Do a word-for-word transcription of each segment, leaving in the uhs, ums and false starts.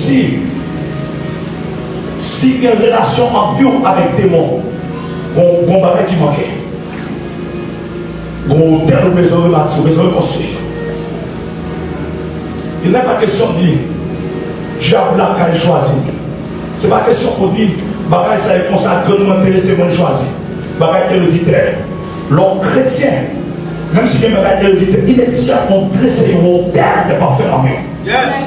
Si, si gen relasyon ant vi w avèk demon, gon, gon bagay ki manke. Gon otèl ou bezwen rebati, ou bezwen rekonstwi. Il n'est pas question de dire, dyab la kay chwazi. Se pa kesyon pou di, bagay sa e konsa, grann mwen te lese mwen chwazi. Bagay ereditè. Lè w kretyen, menm si gen bagay ereditè, imedyatman w drese yon otèl de pafè nan men w. Yes.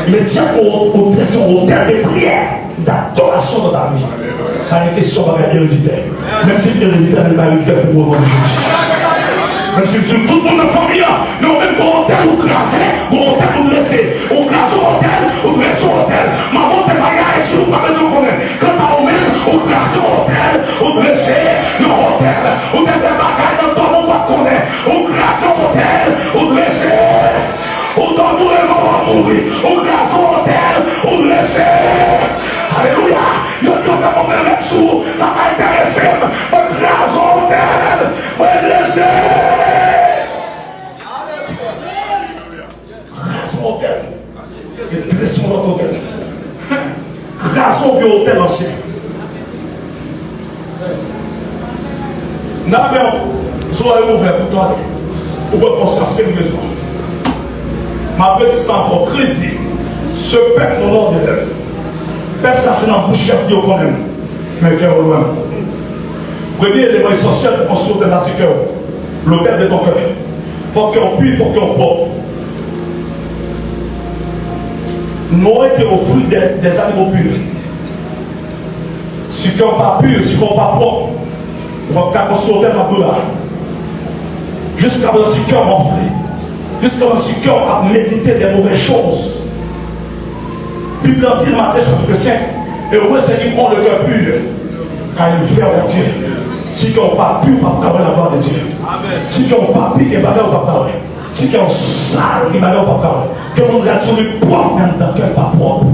Imedyatman w, w drese yon otèl de priyè, dadorasyon nan lavi. Pa gen kesyon bagay ereditè. Menm si l ereditè, men l pa ereditè pou ou, o non de Jezi. Menm si l sou tout moun nan fanmi an, men ou menm gon otèl ou kraze, gon otèl ou drese. Ou kraze yon otèl, ou drese yon otèl. Manman w te marye a Echou, ou pa bezwen konnen. Kanta ou menm, ou kraze yon otèl, ou drese yon otèl. Ou te fè bagay nan dòmi w pa t konnen. Ou kraze yon otèl, ou drese. Ou dòmi w reve w ap mouri. Ou kraze yon otèl, ou drese. Alelouya. Yo, yo fè move rèv sou ou, sa pa enterese m. Mwen kraze yon otèl, mwen drese. Kraze yon otèl. Se drese yon lòt otèl. Kraze yon vye otèl ansyen. N ap fè yon zòrèy ouvè pou tande. Ou pran konsyans seryezman. M ap redi sa ankò, kredi, ce peuple m'honore de lèvres. Pèp sa se nan bouch y ap di yo konnen m, men kè yo lwen m. Premye eleman esansyèl pou konstwi otèl la se kè w. L'autel de ton cœur. Fòk kè w pi, fòk kè w pwòp. Noé te ofri des, des animaux purs. Si kè w pa pi, si kè w pa pwòp, ou p ap ka konstwi otèl m ap di w la. Jiskaprezan si kè w anfle, jiskaprezan si kè w ap medite de movèz choz. Bib la di nan Matye chapit senk, heureux ceux qui ont le cœur pur, car ils verront Dieu. Si kè w pa pi, ou p ap ka wè laglwa de Dye. Si kè w pa pi, gen bagay ou p ap ka wè. Si kè w sal, gen bagay ou p ap ka wè. Gen moun rad sou li pwòp, men anndan kè l pa pwòp.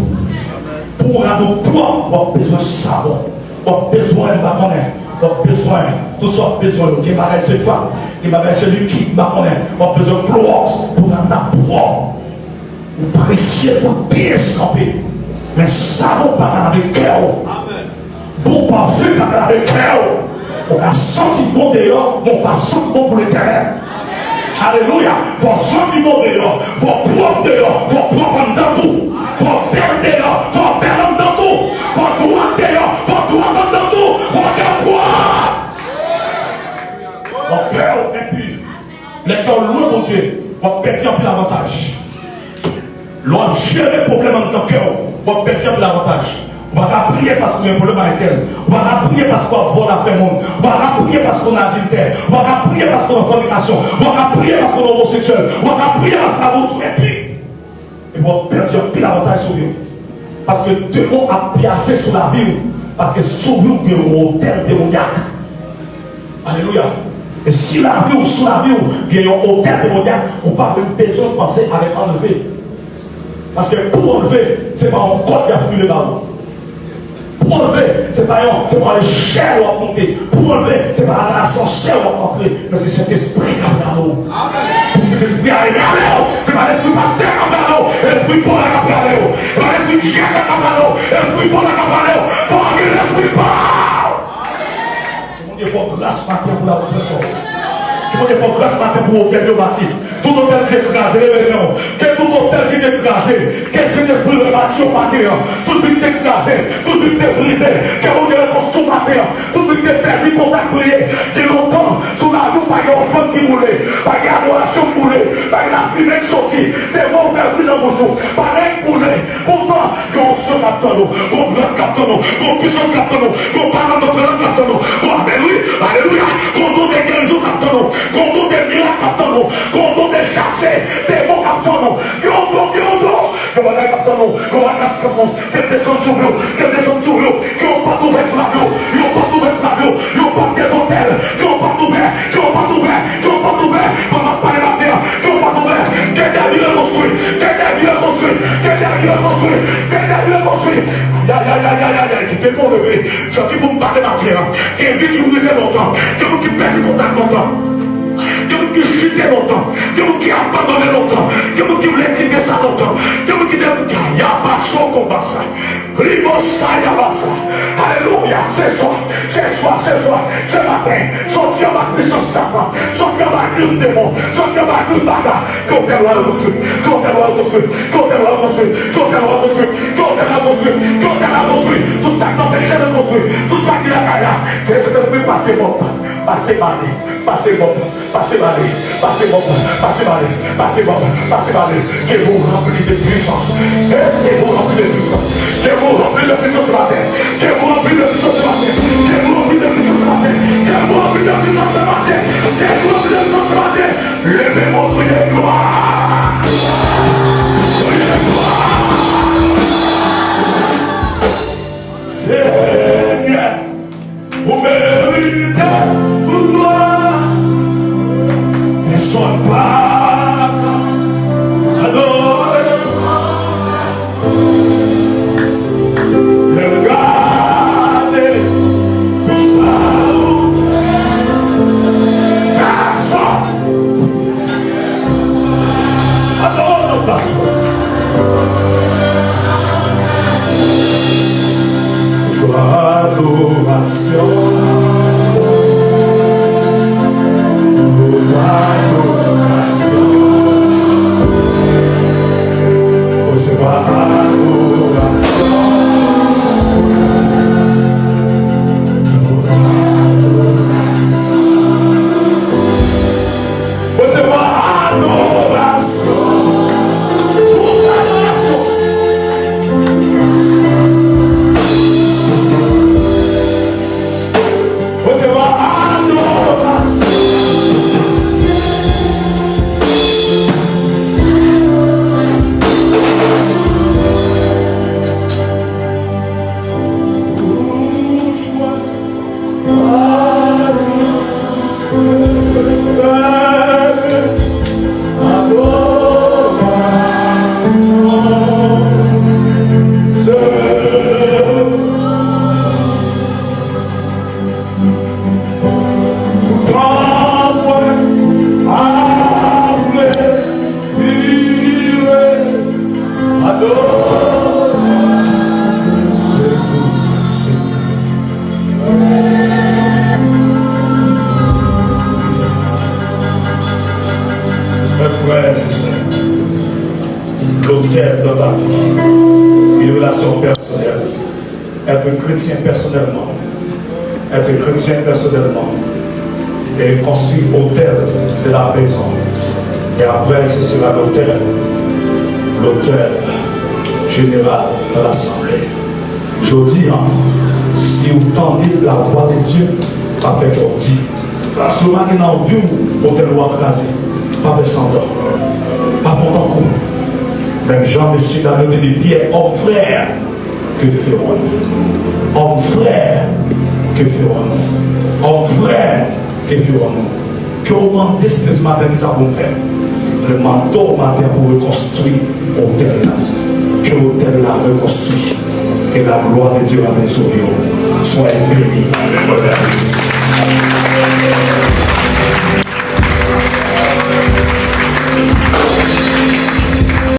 Pou w rad ou pwòp, w ap bezwen savon. W ap bezwen, m pa konnen, w ap bezwen, tout sa w ap bezwen yo. Gen bagay se fab, gen bagay se likid, m pa konnen. W ap bezwen klowòks pou rad la pwòp. Ou presye pou l byen eskanpe. Men savon pa ka lave kè w. Bon pafen pa ka lave kè w. Ou ka santi bon deyò, men w pa santi bon pou Letènèl. Alelouya. Fò w santi bon deyò, fò w pwòp deyò, fò w pwòp anndan tou. Fò w bèl deyò, fò w bèl anndan tou. Fò w dwat deyò, fò w dwat anndan tou. Fò w dwat. Lè kè w enpi, lè kè w lwen Bondye, w ap pèdi anpil avantaj. Lè w ap jere pwoblèm anndan kè w, w ap pèdi anpil avantaj. Ou pa ka priye paske w gen pwoblèm ak entèl. Ou pa ka priye paske w ap vòlè afè moun. Ou pa ka priye paske w nan adiltè. Ou pa ka priye paske w nan fònikasyon. Ou pa ka priye paske w nan omoseksyèl. Ou pa ka priye paske w ap epi, epi w ap pèdi anpil avantaj sou vi w. Paske demon ap pyafe sou lavi w. Paske sou vi w gen yon otèl demonyak. Alelouya. E si lavi w, sou lavi w, gen yon otèl demonyak, ou pa menm bezwen panse avèk anlve. Paske pou anlve, se pa yon kòd y ap file ba ou. Pou anlve, se pa yon, se pa yon echèl w ap monte. Pou anlve, se pa nan asansè w ap antre. Men se Sentespri k ap rale w. Pou Sentespri a rale w, se pa lespri pastè k ap rale w. Lespri pa w la k ap rale w. Se pa lespri dyab la k ap rale w. Lespri pa w la k ap rale w. Fò w gen lespri pa w. Ke Bondye fè w gras maten pou lapriyè sa. Ke Bondye fè w gras maten pou otèl yo bati. Tout otèl ki te kraze, leve men w. Ke tout otèl ki te kraze, ke Sentespri rebati yo maten an. Tout vi ki te kraze, tout vi ki te brize, ke Bondye rekonstwi w maten an. Tout vi ki te pèdi kontak priye, gen lontan, sou lavi w pa gen ofrann ki boule, pa gen adorasyon ki boule, pa gen lafimen ki soti, se vwa w fè bri nan bouch ou, pa gen ki boule. Poutan, gen onksyon k ap tann ou, gen gras k ap tann ou, gen pisans k ap tann ou, gen pawòl nan lang k ap tann ou. Bon, alelouya, alelouya. Gen don de gerizon k ap tann ou, gen don de mirak k ap tann ou, gen don de chase demon k ap tann ou. Gen don, gen don, gen bagay k ap tann ou, gen bagay k ap tann ou. Ke desann sou ou, ke desann sou ou. Gen yon pòt ouvè sou lavi w, yon pòt ouvè sou lavi w, yon pòt dezotèl, gen yon pòt ouvè, gen yon pòt ouvè, gen yon pòt ouvè. Bon, m ap pale maten an. Ke w pa kouvè, ke tè vire konstwi, ke tè vire konstwi, ke tè vire konstwi, ke tè vire konstwi. Ayayayayayay, kite m leve. Santi pou m pale maten an. Gen vi ki brize lontan. Gen moun ki pèdi kontak lontan. Gen moun ki chite lontan. Gen moun ki abandone lontan. Gen moun ki vle kite sa lontan. Gen moun ki te, ya pa so Ribosayabasa. Alelouya. Se swa, se swa, se swa, se maten. Soti anba pwisans Satan. Soti anba grenn demon. Soti anba grenn baka. Ke otèl ou al konstwi. Ke otèl ou al konstwi. Ke otèl ou al konstwi. Ke otèl ou al konstwi. Ke otèl ou al konstwi. Ke otèl ou al konstwi. Tout sa k anpeche l konstwi. Tout sa ki lakay la. Ke Sentespri pase mòp. Pase male. Pase mòp. Pase male, pase mòp, pase male, pase mòp, pase male. Que vous remplis de puissance. Eh, que vous remplis de puissance. Que vous remplis de puissance ce matin. Que vous remplis de puissance ce matin. Que vous remplis de puissance ce matin. Que vous remplis de puissance ce matin. Que vous remplis de puissance ce matin. Leve men w, kriye glwa. Kriye glwa. Senyè. Ou merite tout glwa. Pèsonn pa ka adore. Lè m gade tout sa ou fè, pèsonn Adore nan plas ou. Jou adorasyon. Tout adorasyon. Resevwa adorasyon. Tout adorasyon. Resevwa adorasyon. Tout adorasyon. Resevwa adorasyon. Respire, adore. Mes frères et sœurs, l'autel dans ta vie, une relation personnelle. Être chrétien personnellement. Être chrétien personnellement. Et construire autel de la maison. Et après, ce sera l'autel. L'autel général de l'assemblée. Jodi a, si w tande lavwa de Dye, pa fè kè w di. Si w pa gen nan vi w, otèl ou a kraze, pa fè sanblan. Pa fè w tankou. Menm jan mesye dam yo te di Pyè, homme frère, que ferons-nous? Homme frère, que ferons-nous? Homme frère, que ferons-nous? Ke w mande Sentespri maten kisa pou m fè. Mwen mande w maten pou rekonstwi otèl la. Ke otèl la rekonstwi. Et la gloire de Dieu va venir sur vous. Soyez bénis.